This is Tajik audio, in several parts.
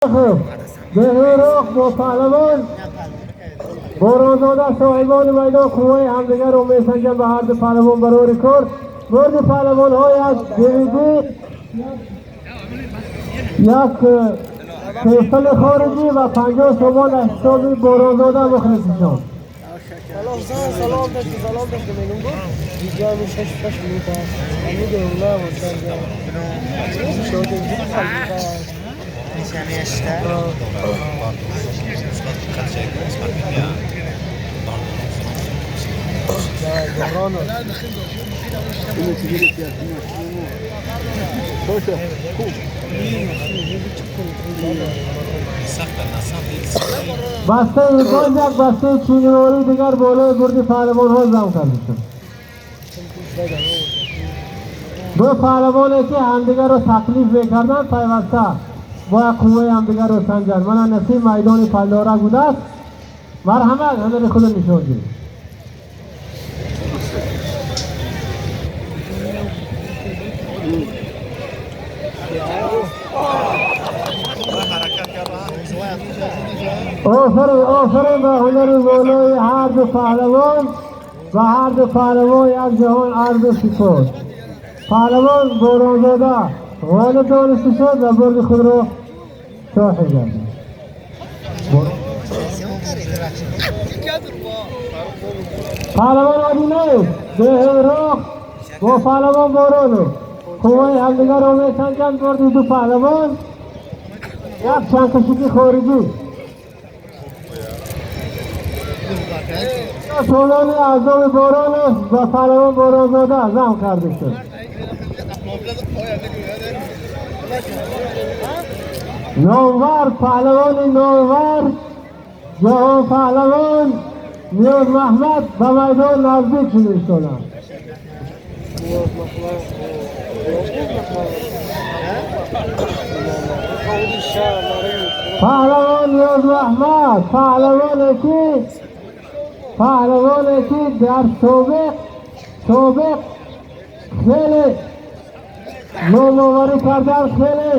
Беҳроқ бо паҳлавон Боронзода соҳибони майдон қувваи ҳамдигарро месанҷанд. Ба ҳар ду паҳлавон барори кор. Бурди паҳлавонҳои аз DVD як пистол хориҷӣ ва 50 сомон аз ҳисоби Боронзода мухлисишон. Салом дошт, салом дошт, мегум гуфт. Видео 6 6 минут аст. Мегум на бошад. Шояд Бастаи боз як бастаи чиниворӣ дигар болои бурди паҳлавонҳо зам карда шуд. Ду паҳлавоне ки ҳамдигарро таклиф мекарданд, пайваста бояд қувваи ҳамдигарро санҷанд. Мана насиб майдони палдорак будааст. Марҳамат, ҳунари худро нишон диҳед. Офарин, офарин ба ҳунари болои ҳар ду паҳлавон. Ба ҳар ду паҳлавон як ҷаҳон арзу сипос. Паҳлавон Боронзода ғолиб дониста шуд ва бурди худро соҳиб гардид. Паҳлавон Одинаев Беҳроқ бо паҳлавон Боронов қувваи ҳамдигарро месанҷанд. Бурди ду паҳлавон як чандкашики хориҷӣ. Сомони аъзоми Боронов ба паҳлавон Боронзода зам карда шуд. Номвар паҳлавони номвар ҷаҳон паҳлавон Ниёз Маҳмад ба майдон наздик шуда истоданд. Паҳлавон Ниёз Маҳмад паҳлавоне ки дар собиқ хеле номоварӣ кардан, хеле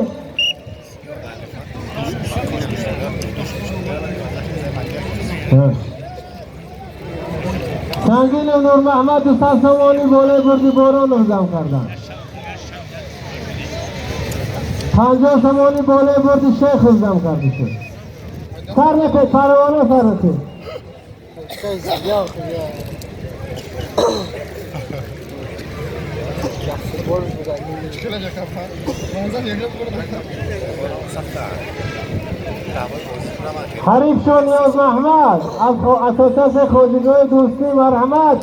Сангинов Нурмаҳмад 200 сомонӣ болои бурди Боронов зам карданд. 50 сомонӣ болои бурди Шейхов зам карда шуд. Сар накед, паҳлавона, сар накед. Ҳарифшон Ниёз Маҳмад аз асосаси хоҷигоҳи дӯстӣ, марҳамат.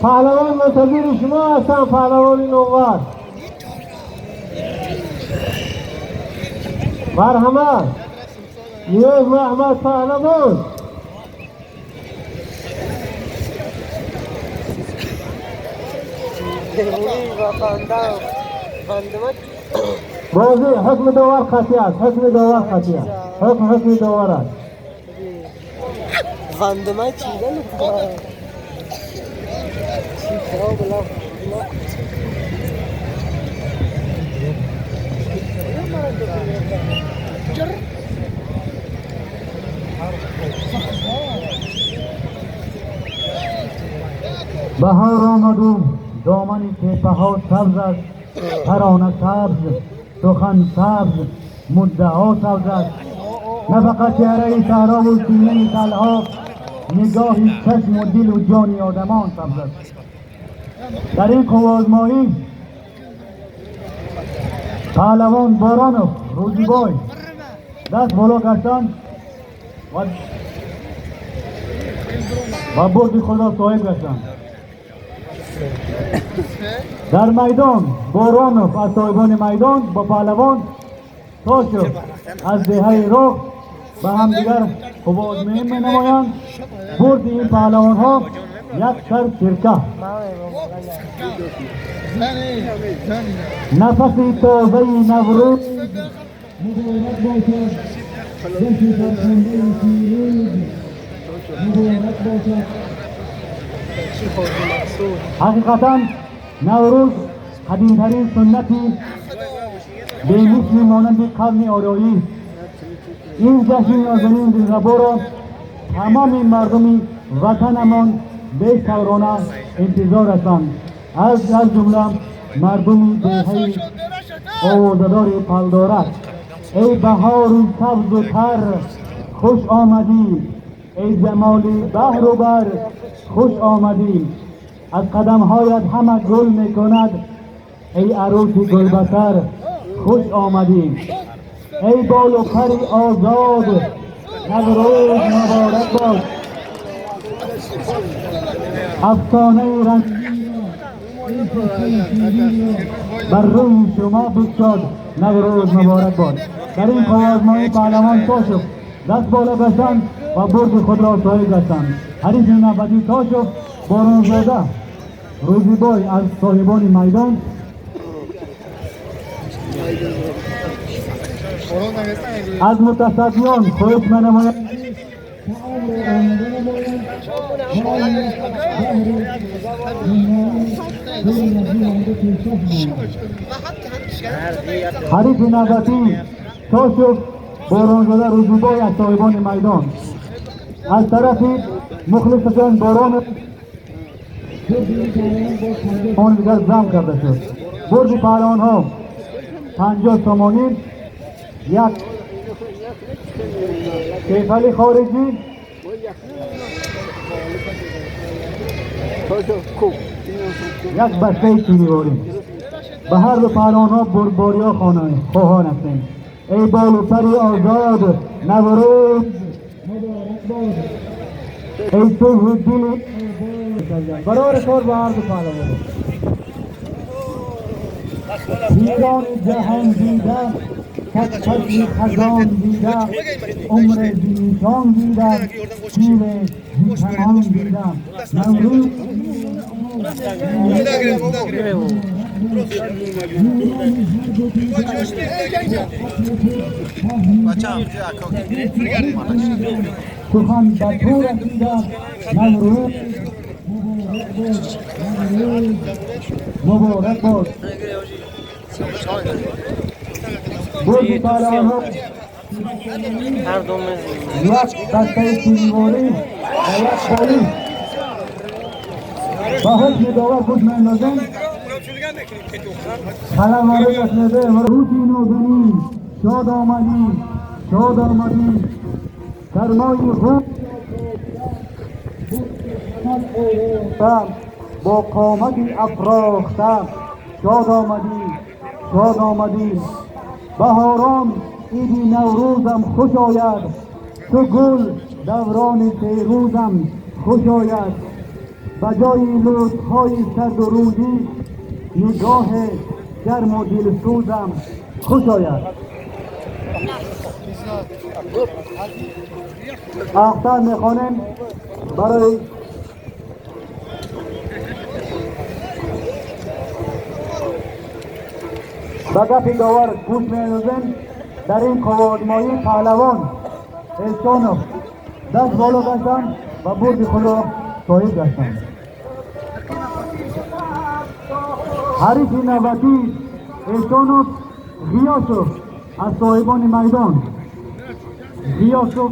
Паҳлавон мунтазири шумо ҳастанд, паҳлавони номвар. Марҳамат, Ниёз Маҳмад паҳлавон. Бозӣ ҳукми довар қатъӣ аст, ҳукми довар қатъӣ аст, ҳукм ҳукми довар аст. Баҳор омаду домани теппаҳо сабз аст, тарона сабз, сухан сабз, муддао сабз аст. На фақат чеҳраи саҳрову синаи талҳо, нигоҳи чашму дилу ҷони одамон сабз аст. Дар ин қувваозмоӣ паҳлавон Боронов Рӯзибой даст боло гаштанд ва бурди худро соҳиб гаштанд. Дар майдон Боронов аз соҳибони майдон бо паҳлавон Тошев аз деҳаи Роғ ба ҳамдигар қувваозмоӣ менамоянд. Бурди ин паҳлавонҳо як сар сирка. Нафаси тозаи Наврӯз муборак бошад, дасти фархундаи фирӯз муборак бошад. Ҳақиқатан Наврӯз қадимтарин суннати бемисли монанди қавми ориёӣ. Ин ҷашни нозанин дилраборо тамоми мардуми ватанамон бесаброна интизор ҳастанд, аз ҷумла мардуми деҳаи овозадори Палдорак. Эй баҳори сабзу тар, хуш омадӣ, эй ҷамоли баҳру бар, хуш омадӣ. Аз қадамҳоят ҳама гул мекунад, эй арӯси гулбасар, хуш омадӣ. Эй болу пари озод, Наврӯз муборак бод. Афсонаи рангин бар рӯи шумо бикшод, Наврӯз муборак бод. Дар ин қувваозмоӣ паҳлавон Тошев даст боло гаштанд ва бурди худро соҳиб гаштанд. Ҳарифи навбатӣ Тошев Боронзода Рӯзибой аз соҳибони майдон. Аз мутасаддиён хоҳиш менамоям ҳарифи навбатӣ Тошев Боронзода Рӯзибой аз соҳибони майдон. Аз тарафи мухлисашон Боронов он дигар зам карда шуд. Бурди паҳлавонҳо 50 сомонӣ, як кефали хориҷӣ, як бастаи чиниворӣ. Ба ҳар ду паҳлавонҳо бурдбориҳо хоҳон ҳастем. Эй болу пари озод, Наврӯз муборак бод. Эй сӯҳи дили барори кор ба ҳар ду паҳлавон. Пирони ҷаҳон дида, кафаси хазон дида, умри зинишон дида, пири зикамон дида. Наврӯз сухан ба ту расида, Наврӯз муборак бод. Бурди паҳлавонҳо як дастаи чиниворӣ ва як болиш. Ба ҳукми довар гӯш меандозем. Қалам ворид нашуда. Рӯзи нозанин, шод омадӣ, шод омадӣ. Сармои хуб бо қомати афрохта, шод омадӣ, шод омадӣ. Баҳорон иди Наврӯзам хуш ояд, чу гул даврони ферӯзам хуш ояд. Ба ҷои лутфҳои сарду рӯзӣ нигоҳи гарму дилсӯзам хуш ояд. Ахтар мехонем барои ба гапи довар гӯш меандозем. Дар ин қувваозмоӣ паҳлавон Эҳсонов даст боло гаштанд ва бурди худро соҳиб гаштанд. Ҳарифи навбатӣ Эҳсонов Ғиёсов аз соҳибони майдон. Ғиёсов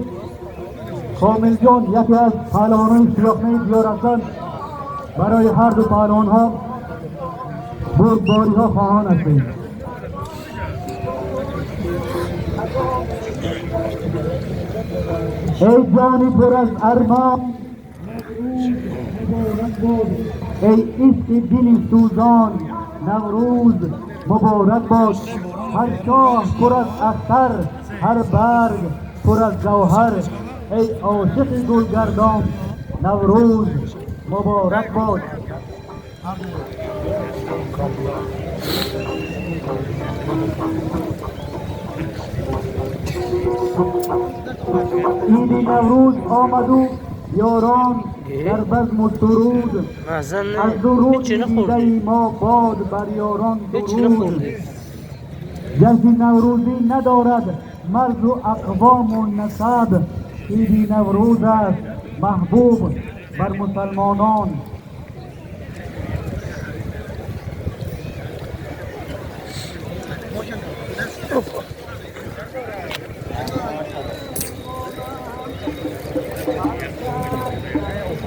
Комилҷон яке аз паҳлавонони сиёхнаи диёр ҳастанд. Барои ҳар ду паҳлавонҳо бурдбориҳо хоҳон ҳастем. Эй ҷони пур аз армон, эй ишқи дили сӯзон, Наврӯз муборак бод. Ҳар шоҳ пур аз ахтар, ҳар барг пур аз ҷавҳар, эй ошиқи гулгардон, Наврӯз муборак бод. Иди Наврӯз омаду ёрон дар базму суруд, аз дуруди дидаи мо бод бар ёрон дуруд. Ҷашни наврӯзӣ надорад марзу ақвому насаб, иди Наврӯз аст маҳбуб бар мусалмонон.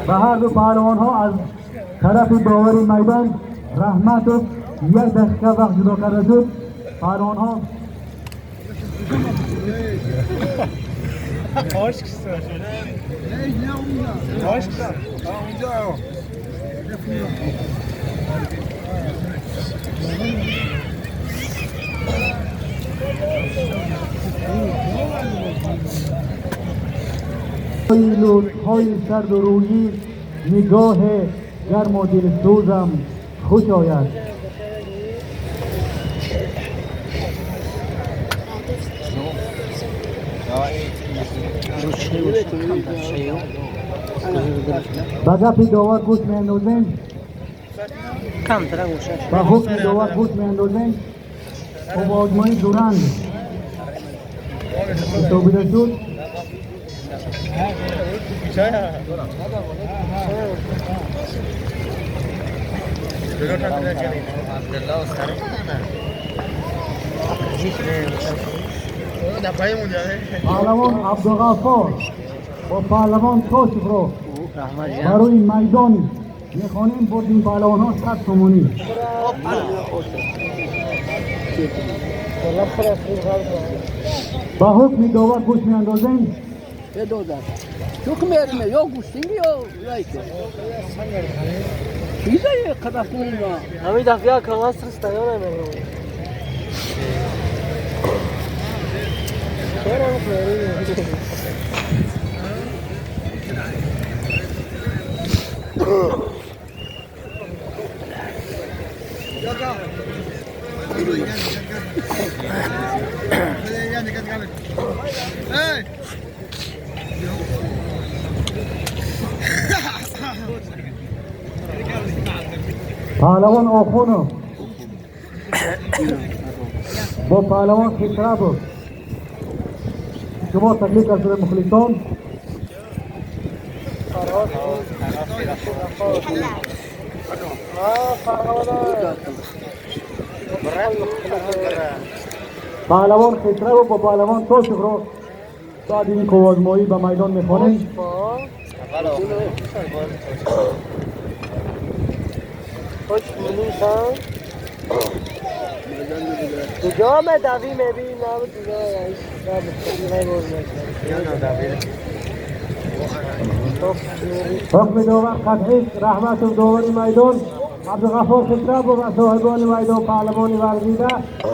به هر دو پهلوان ها از طرف داور میدان رحمت و یک دقیقه وقت جدا کرده شد. پهلوان ها های سرد و رویی نگاه گرم و دلسوزم خوش آید. به گپ داور گوش میاندازیم، به حکم داور گوش میاندازیم. با آزمایی دورند حسابیده شد. پهلوان عبدالغفار با پهلوان کاشف را برای میدان میخوانیم. برد این پهلوان ها 100 تومانی. با حکم داور گوش میاندازیم. پهلوان آخونو با پهلوان خسرو شما تکلیف از مخلصان. پهلوان خسرو با پهلوان توشف رو بعد این قوازمایی به میدان میخوانیم. حکم داور قطعی رحمت داور میدان عبدالغفار خسرو و صاحبان میدان پهلوان ورزیده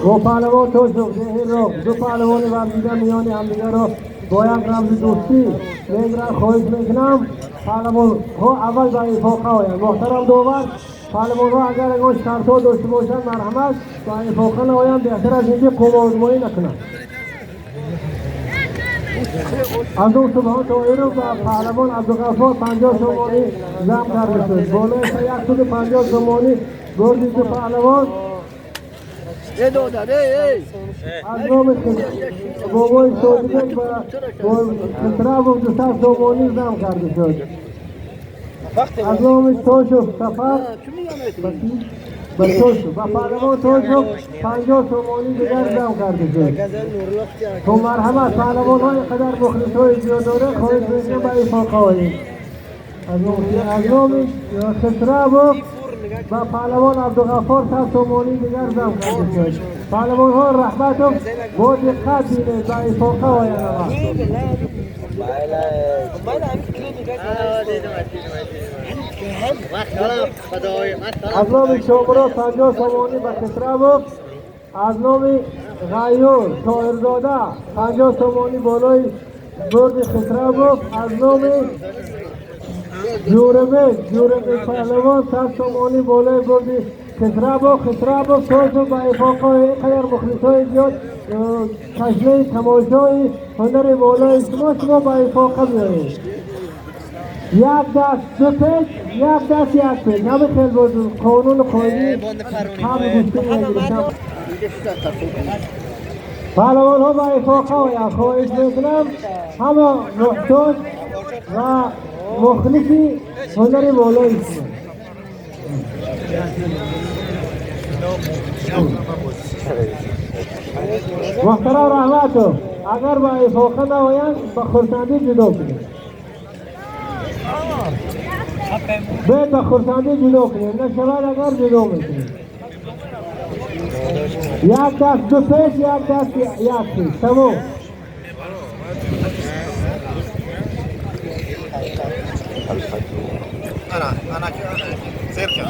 و پهلوان توشف را دو پهلوان ورزیده میان همدیگر را با یک رمز دوستی میگیرن. خواهش میکنم پهلوان ها اول به افاقه آیند. محترم داور، پهلوان ها اگر اگر شرط ها داشته باشند مرحمت به افاقه نآیند، بهتر از اینکه قوه آزمایی نکنند. از اون صبح طاهر و پهلوان عبدالغفار 50 تومانی زم کرده شد. بالای 150 تومانی بردی دو پهلوان. از نام بابای سودیبک و خسرو 200 تومانی زم کرده شد. از نام توشف سفر به توشف و پهلوان توشف 50 تومانی دیگر زم کرده شد. تو مرحمت پهلوان های قدر مخلص های زیاد داره خواهش میکنم به افاقه آیید. از نام خسرو و پهلوان عبدالغفار 100 تومانی دیگر زم کرده شد. پهلوان ها رحمت با دقت بینید به افاقه آیند. از نام شامرا 50 تومانی به خسرو، از نام غیور طاهرزاده 50 تومانی بالای برد خسرو، از نام جوربه پهلوان 100 تومانی بالای برد خسرو. خسرو تازو به افاقه اینقدر مخلص های زیاد تشنه تماشای هنر بالای شما به افاقه بیایید. یک دست دو پیش، یک دست یک پیش. همه خیلی بود قانون قایدی همه گوشتی میگیرم. پهلوان ها به افاقه آید. خواهش میکنم همه محتاج و مخلصی هنر بالای شما. محترم رحمتو اگر با افاقه نآیند با خرسندی جدا کنید. باید با خرسندی جدا کنیم، نشود اگر جدا میکنیم. یک دست دو پیش، یک دست یک پیش. تمام. انا سير كده.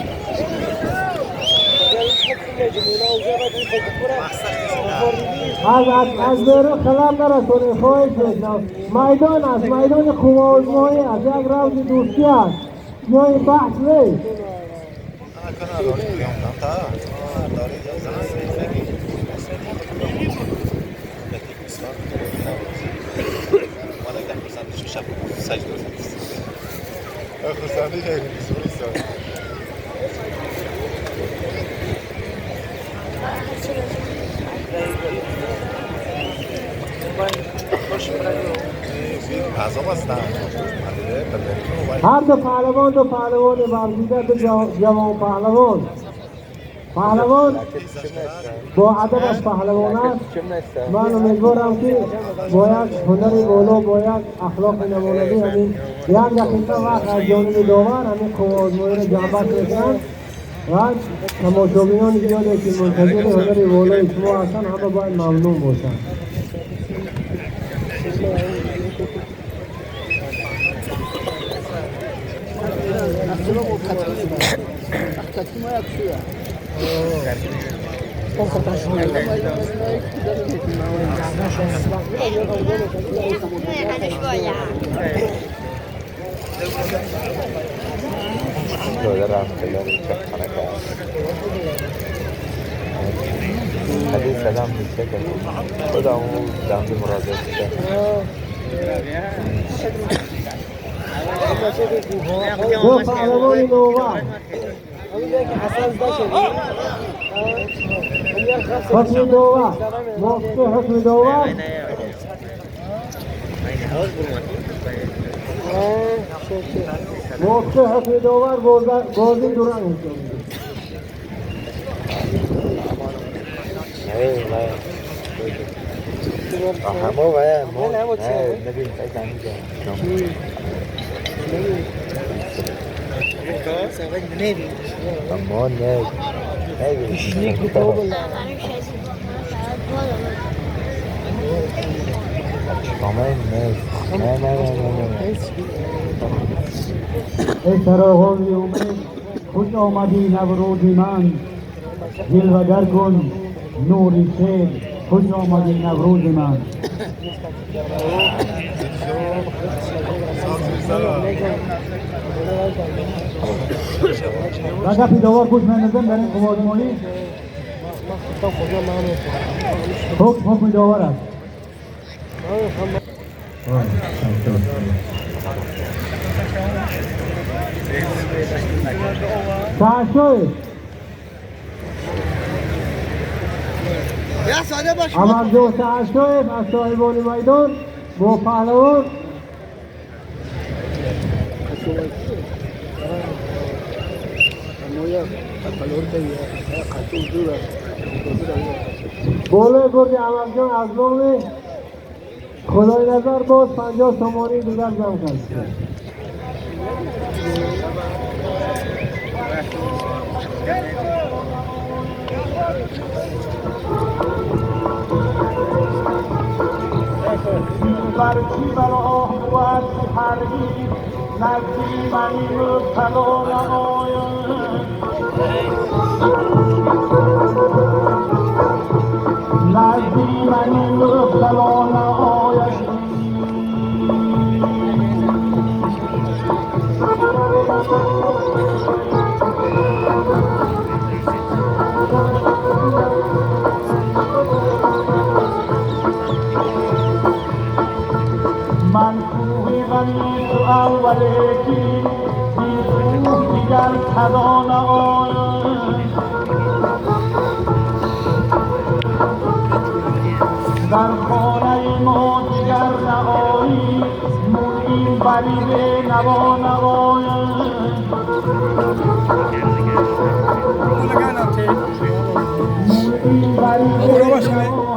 از بیرون خلال نرسونی، خواهش میکنم. میدان است، میدان خوب آزمایی است، یک روز دوستی است، جای بحث نیست. هر دو پهلوان، دو پهلوان ورزیده، دو جوان پهلوان. پهلوان با ادب از پهلوان است. من امیدوارم که با یک هنر بالا، با یک اخلاق نمونوی، همین یک دقیقه وقت از جانب داور همین قوه آزمایی را جنبت میکنند و تماشابینان زیادی که منتظر هنر بالای شما هستند همه باید ممنون باشند. دو پهلوان نوور حکم داور، موافق حکم داور. موافق حکم داور بازی دوران انجام میده. ای چراغان امید، خوش آمدی نوروزی من، جلوه کن نوری سیل، خوش آمدی نوروز من. و گپی داور گوش میندازم در این قوه آزمایی. حکم داور است. تشویق عمرجو تشویق از صاحبان میدان با پهلوان. بالای برد عمرجان از نام خدای نظر باز 50 سامانی دیگر جمع کرد. برچی برا آهوت پرهیز نزدی منی مبتلا نآید، نزدی منی مبتلا نآید. من کوهی غمی تو اولیکی بی کوه دیگر تدا نآید، در خانه ما دیگر نآیی مویی بری به نوا نآید، مویی بری به نوا